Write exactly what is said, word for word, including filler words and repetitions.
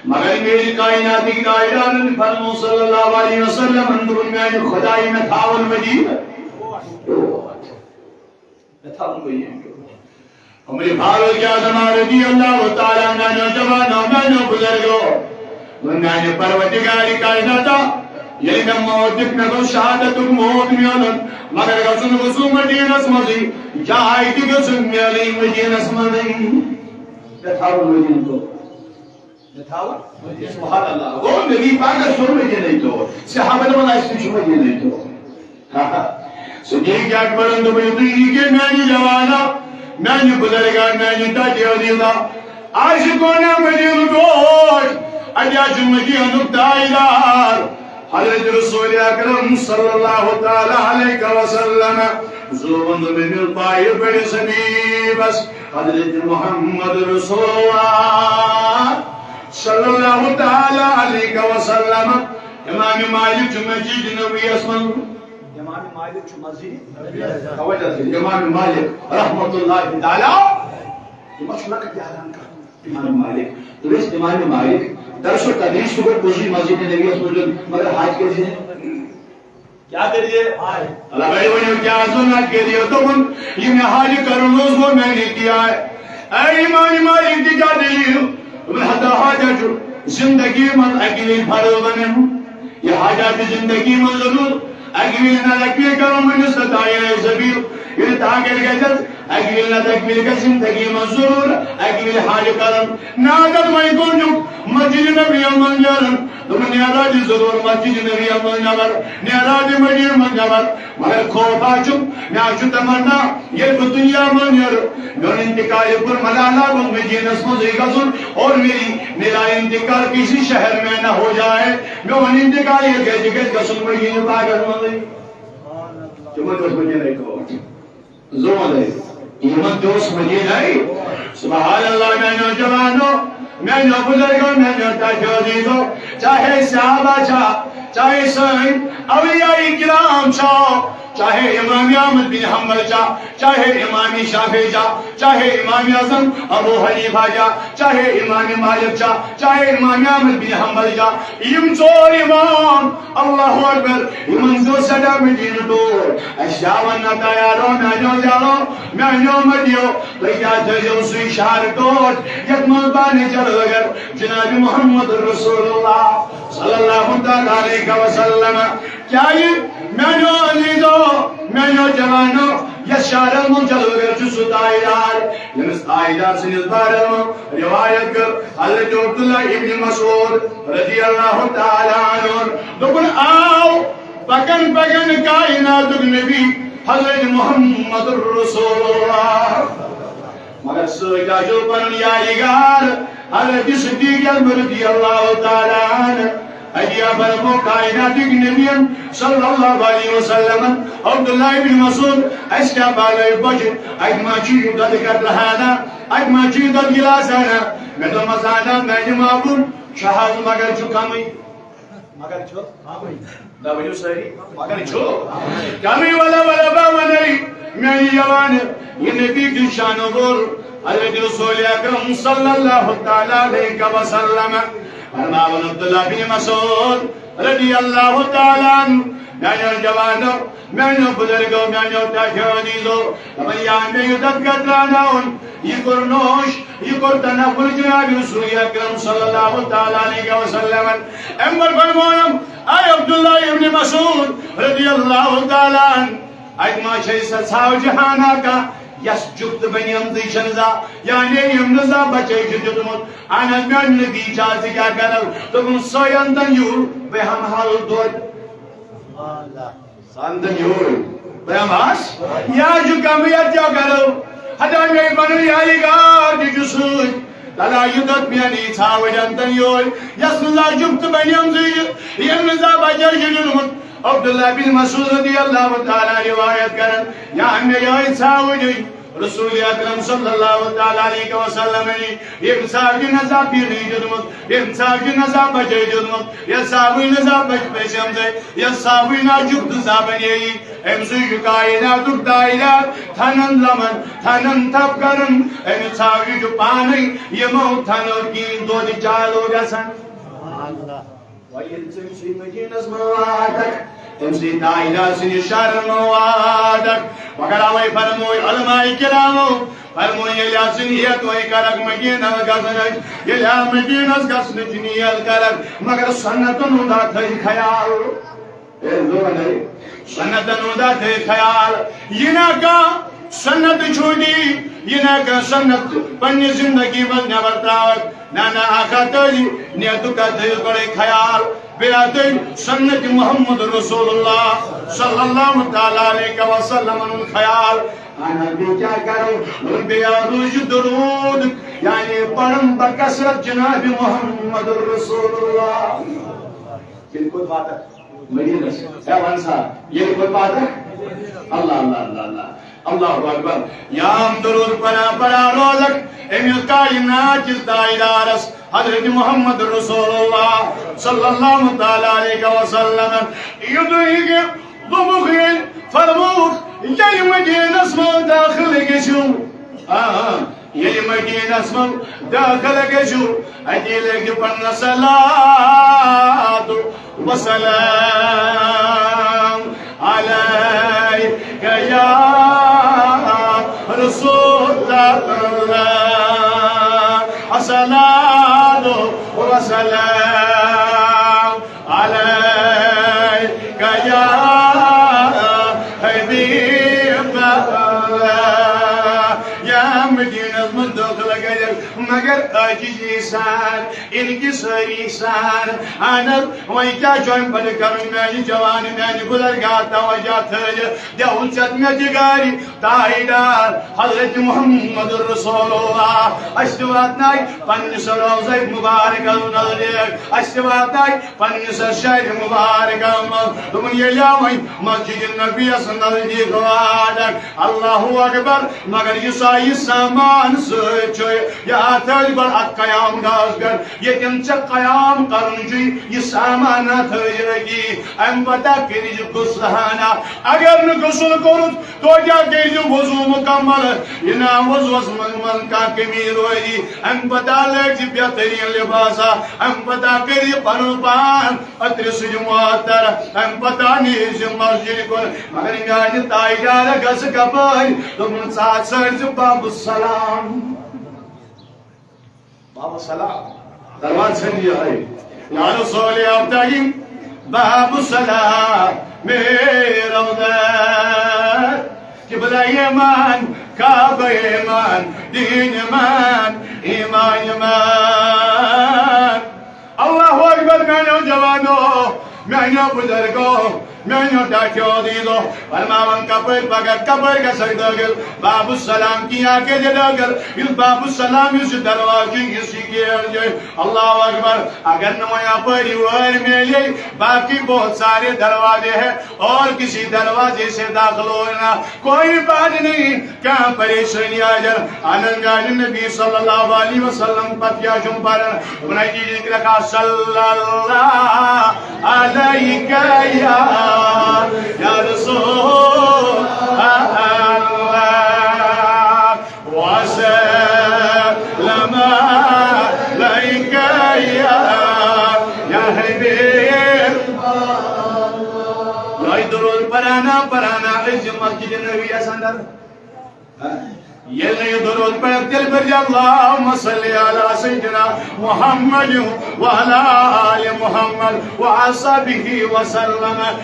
مگر میٲنۍ کائناتٕکۍ تاجدارن فرموو صلی اللہ علیہ وسلمن، دوٚپُن، میانہِ خدایہِ، مےٚ تھاوُن مدینہ۔ مےٚ تھاوُن مدینہ۔ عمر فاروق اعظم رضی اللہ تعالیٰ عنہ، میانیو جوانو، میانیو بزرگو، دوٚپُن، میانہِ پروردگار کائناتا، ییٚلہِ مےٚ موت دیُت، مےٚ گوٚژھ شہادتُک موت میلُن، مگر گژھُن گوٚژھ مدینس منٛزٕے، جاے تہِ گٔژھٕم میلٕنۍ مدینس منٛزٕے۔ مےٚ تھاوُن مدینہ۔ مےٚ تھاوُن؟ سبحان اللہ۔ گوٚو نبی پاکس چھُ مدیٖنَے توت۔ صحابن ووٚن، اَسہِ تہِ چھُ مدیٖنَے توت۔ صدیق اکبرن دوٚپُن، تُہۍ یہِ کیٛاہ میانہِ جوانا، میانہِ بزرگا، میانہِ ٹاٹہِ عزیزا، آز چھُ کونہ مدیٖنہٕ ٹوٹھ، اَتہِ حظ چھُ مدیٖنُک تاجدار۔ حضرت رسول اکرم صلی اللہ تعالیٰ علیہ وسلم زوون دوٚپُن، پایہِ بٔڑِس حبیبس حضرت محمد رسول اللہ صلی اللہ تعالیٰ علیہ وسلم۔ امام مالک چھُ مسجد نبویس منٛز۔ امام مالک چھُ مسجد، توجہ کٔرِو، امام مالک رحمۃ اللہ تعالیٰ، یہِ ما چھُ لۄکٕٹ یاران کانٛہہ؟ امام مالک، دوٚپُس امام مالک، درس و تدریس چھُ گۄڈٕ پوٚزُے مسجد نبویس منٛز دیُن، مگر حج کیٛازِ چھِنہٕ؟ کیٛاہ کٔرِو؟ اللہ بھائی ؤنِو، کیٛاہ ضروٗرت کٔرِو؟ دوٚپُن، یہِ مےٚ حج کَرُن اوس، گوٚو مےٚ نہٕ کینٛہہ۔ اے امام مالک، تہِ کیٛاہ دٔلیٖل؟ دوٚپُن، ہتا حاجہ چھُ زندگی منٛز اَکہِ لَٹہِ فرض بَنان۔ یہِ حاجہ چھُ زندگی منٛز ضروٗر اَکہِ وِلہِ نہ اَکہِ وِلہِ کَرُن، ؤنِو سا، تۄہہِ آیہِ سبیٖل۔ ییٚلہِ طاقت گژھٮ۪س، اَکہِ وِلہِ نہ اَکہِ وِلہِ گژھِ زندگی منٛز ضروٗر اَکہِ وِلہِ حج کَرُن۔ نہ اگر وۄنۍ کوٚر نیُک مسجد نبویَس منٛز نیرُن، دوٚپُن، نیرا دِ ضروٗر مسجد نبویَس منٛز نٮ۪بر، نیرا دِ مدیٖنہٕ منٛز نٮ۪بر۔ مگر خوف حظ چھُم، مےٚ حظ چھُ تمنا، ییٚلہِ بہٕ دُنیا منٛز نیرٕ، میون انتقال یہِ کوٚر ملالہ گوٚژھ مدیٖنَس منٛزٕے گژھُن، اور میری، میرا انتقال کسی شہر میں نہ ہو جائے، میون انتقال ییٚلہِ گژھِ، یہِ گژھِ گژھُن مدیٖنہٕ پاکَس منٛزٕے۔ تِمن اوس مدیٖنَے ٹوٹھ۔ زوٗن ٲسۍ۔ یِمن تہِ اوس مدیٖنَے۔ سبحان اللہ، میانیو جوانو، میانیو بزرگو، میانیو ٹاٹھیو عزیزو، چاہے صحابہ چھا، چاہے سٲنۍ اولیاء کرام چھا، چاہے امام احمد بن حنبل چھا، چاہے امام شافعی چھا، چاہے امام اعظم ابو حنیفہ چھا، چاہے امام مالک چھا، چاہے امام احمد بن حنبل چھا، یِم ژور امام، اللہ اکبر، یِمن چھُ سٮ۪ٹھاہ مدیٖنہٕ ٹوٹھ۔ اَسہِ کیٛاہ وَننہٕ تیارو، میٛانیو یارو، میٛانیو مدیو، تُہۍ کیٛاہ تھٲیزیو سُے شہر ٹوٹھ، یَتھ منٛز بانہِ چلو اگر جناب محمد رسول اللہ صلی اللہ تعالیٰ علیہ وسلم۔ کیٛازِ میٛانیو عزیزو، میٛانیو جوانو، یَتھ شہرَس منٛز چلو اگر چھُ سُہ تاجدار، ییٚمِس تاجدار سٕنٛدِس بارَس منٛز روایت کٔر حضرت عبداللہ ابن مسعود رضی اللہ تعالیٰ عنہ۔ دوٚپُن، آو پکن پکن کائناتُک نبی حضرت محمد رسول اللہ۔ مگر سۭتۍ آسیو پنُن یادگار حضرت صدیق اکبر رضی اللہ تعالیٰ عنہ۔ اَتہِ فرمو کائناتٕکۍ نبیَن صلی اللہ علیہ وسلمن، عبداللہ ابن مسعود، اَسہِ کیٛاہ بالٲے بۄچھِ؟ اَتہِ ما چھُ یہِ دۄدٕ قطرٕ ہنا؟ اَتہِ ما چھُ یہِ دۄدٕ گِلاس ہنا؟ مےٚ دوٚپمَس، اہن حظ، میٛانہِ محبوب، چھُ حظ، مگر چھُ کمٕے۔ مگر چھُ کمٕے۔ نہ ؤنِو سٲری، مگر چھُ کمٕے۔ ولا ولا با وَنَے، میٛانہِ جوانہٕ، یہِ نبی کیُتھ شان و غور، حضرت رسول اکرم صلی اللہ تعالیٰ علیہ وسلم۔ فرماوان عبداللہ بن مسعود رضی اللہ تعالیٰ عنہ، میٛانیو جوانو، میٛانیو بزرگو، میٛانیو ٹاٹھیو عزیزو، دَپان، یا مےٚ یوٗتاہ قطرٕ ہنا اوٚن، یہِ کوٚر نوش، یہِ کوٚر تناول جناب رسول اکرم صلی اللہ تعالیٰ علیہ وسلم۔ اَمہِ پتہٕ فرموونم، اے عبداللہ ابن مسعود رضی اللہ تعالیٰ عنہ، اَتہِ ما چھے سۄ ژھاوجہِ ہنا کانٛہہ، یۄس جُپت بنیمژٕے چھَنہٕ زانٛہہ، یعنی ییٚمۍ نہٕ زانٛہہ بچے چھُ دیُتمُت؟ اہن حظ، میٛانہِ نبی چھا، ژٕ کیٛاہ کرکھ؟ دوٚپُن، سۄے اَنتن یوٗر، بہٕ ہٮ۪مہٕ ہا دۄد۔ سۄ اَنتن یوٗر، بہٕ ہٮ۪مہٕ ہاس۔ یا چھُ کمٕے، اَتھ کیٛاہ کرو؟ ہتا مےٚ پنُن یادگار تہِ چھُ سۭتۍ۔ تلا یہِ دۄد میٛانہِ ژھاوٕج اَنتن یوٗر، یۄس نہٕ زانٛہہ جُپت بنیمژٕے چھِ، ییٚمۍ نہٕ زانٛہہ بچے چھُ دیُتمُت۔ عبداللہ بن مسعود رضی اللہ تعالیٰ روایت کران، یا مےٚ یِہوٚے ژھاوٕج، رسول اکرم صلی اللہ تعالیٰ علیہ وسلم، ییٚمہِ صحابی نزا پیٖنٕے دیُتمُت، ییٚمہِ صحابی نزا بچے دیُتمُت، یَتھ صحابی نزا بچ پٔسۍ أمۍ سٕے، یَتھ صحابی ناجُک تہٕ زا بنے یی، أمۍ سٕے چھُ کائناتُک دایرہ تھنن لمن، تھنن تھپ کرن، أمۍ صحابی چھُ پانے یِمو تھنو کِنۍ دۄد چالو گژھان۔ وۄنۍ ییٚلہِ ژٕ أمۍ سٕے مدیٖنس منٛز واتکھ، أمۍ سٕے تاجدار سٕنٛدِ شہرن منٛز واتکھ، مگر اوے فرموو علماء کرامو، فرموو ییٚلہِ حظ ژٕ نیت وۄنۍ کرکھ مدیٖنس گژھنٕچ، ییٚلہِ حظ مدیٖنس گژھنٕچ نیت کرکھ، مگر سنتن ہُنٛد ہا تھٲیِو خیال۔ اے زورے، سنتن ہُنٛد ہا تھٲیِو خیال۔ یہِ نہ کانٛہہ سنت چھوٹی، یہِ نہ کانٛہہ سنت پننہِ زندگی منٛز نٮ۪بر ترٛاوکھ۔ نہ، نہ، اکھ ہا تٔج نیتُک ہا تھٲیِو گۄڈَے خیال، بیٚیہِ ہا تٔج سنت محمد رسول اللہ صلی اللہ تعالیٰ علیہ وسلم ہُنٛد خیال۔ اہن حظ، بیٚیہِ کیٛاہ کرو؟ اور بیٚیہِ ہا روزِ درود، یعنی پرم بکثرت جناب محمد رسول اللہ۔ بالکل بات ہے۔ مدینس۔ اے ون سا، ییٚلہِ بہٕ پتہٕ۔ اللہ، اللہ، اللہ، اللہ۔ اللہ اکبر۔ یا ہم درود پڑھا پڑھا روزک أمِس کائنات کِس تاجدارس حضرت محمد رسول اللہ صلی اللہ تعالیٰ علیہ وسلم۔ یُتھُے یہِ دوٚپُکھ ییٚلہِ فرمووُکھ، ییٚلہِ مدینس منٛز دٲخل گٔژھِو۔ آ، ییٚلہِ مدیٖنس منٛز دٲخل گٔژھِو، اَتی لٔگِو پنُن صلات و سلام علیک یا رسول اللہ۔ الصلاۃ و سلام علیک یا حبیب اللہ۔ یا مدینس منٛز دٲخل گٔیَکھ، مگر عٲجزی سان، انکسٲری سان۔ اہن حظ، وۄنۍ کیٛاہ چھُ اَمہِ پتہٕ کرُن؟ میٛانہِ جوان، میٛانہِ بُزرگا، توجہ تھٲیِو، دِیِو ژےٚ مےٚ تہِ گرِ تاجدار حضرت محمد رسول اللہ۔ اَسہِ تہِ واتنایہِ پننِس روضے مبارکس نزدیٖک، اَسہِ تہِ واتنایہِ پننِس شہر مبارکس منٛز۔ دوٚپُن، ییٚلہِ آو وۄنۍ مسجد نبیَس نزدیٖک واتکھ، اللہ اکبر، مگر یُس آ یہِ سامان سۭتۍ چھُ، یہِ آ تھٲوِو گۄڈٕ اَتھ قیام گاہَس پٮ۪ٹھ، ییٚتٮ۪ن ژےٚ قیام کَرُن چھُے، یہِ سامان آ تھٲوِو أتی۔ اَمہِ پتہٕ کٔرِو یہِ غسل ہنا۔ اگر نہٕ غسل کوٚرُتھ، تو کیٛاہ کٔرۍزِ وضو مُکمل؟ یہِ نا وضوٗوَس منٛز، منٛز کانٛہہ کٔمی روزِ، اَمہِ پتہٕ لٲگۍ زِ بہتریٖن لباسا، اَمہِ پتہٕ کٔرۍ زِ پنُن پان عطرِ سۭتۍ معطر، اَمہِ پتہٕ نیٖرۍ زِ مسجدِ کُن۔ مگر میٛانہِ تاجدار گژھٕ کپٲرۍ؟ دوٚپُن، ژٕ ہا ژھٲنٛڈۍ زِ باب السلام۔ باب السلام۔ دروازٕ چھَنہٕ یِہوٚے۔ یا رسول افتح باب السلام روضہ۔ قبلہ ایمان، کعبہ ایمان، دین ایمان، ایمان ایمان۔ اللہ اکبر، میانیو جوانو، میانیو بزرگو، میانیو ٹاٹھیو عزیزو، فرماوان کپٲرۍ پگاہ، کپٲرۍ گژھکھ دٲخل؟ باب السلام کِنۍ کٔرۍ زِ دٲخل۔ یُس باب السلام، یُس یہِ دروازٕ چھُ، یُس یہِ گیٹ چھُ، اللہ اکبر۔ اگر نہٕ وۄنۍ اپٲرۍ یور میلے، باقی بہت سارے دروازے ہیں، اور کسی دروازے سے داخل ہونا، کوئی بات نہیں۔ کانٛہہ پریشٲنی آسن، اہن حظ، میانہِ نبی صلی اللہ علیہ وسلم پتہٕ کیٛاہ چھُم پران؟ دوٚپُن، اَتی لیکھ رکھا، صلی اللہ علیک یا، یا رسول اللہ، وسلم علیک یا، یا حبیب۔ یہِ درود پرانا پرانا أزۍ مسجد نبویَس اندر۔ ییٚلہِ نہٕ یہِ درود پٔرِتھ، تیٚلہِ پٔرۍزِ اللہم صلی علی سیدنا محمد وعلی آل محمد وصحبہ وسلم۔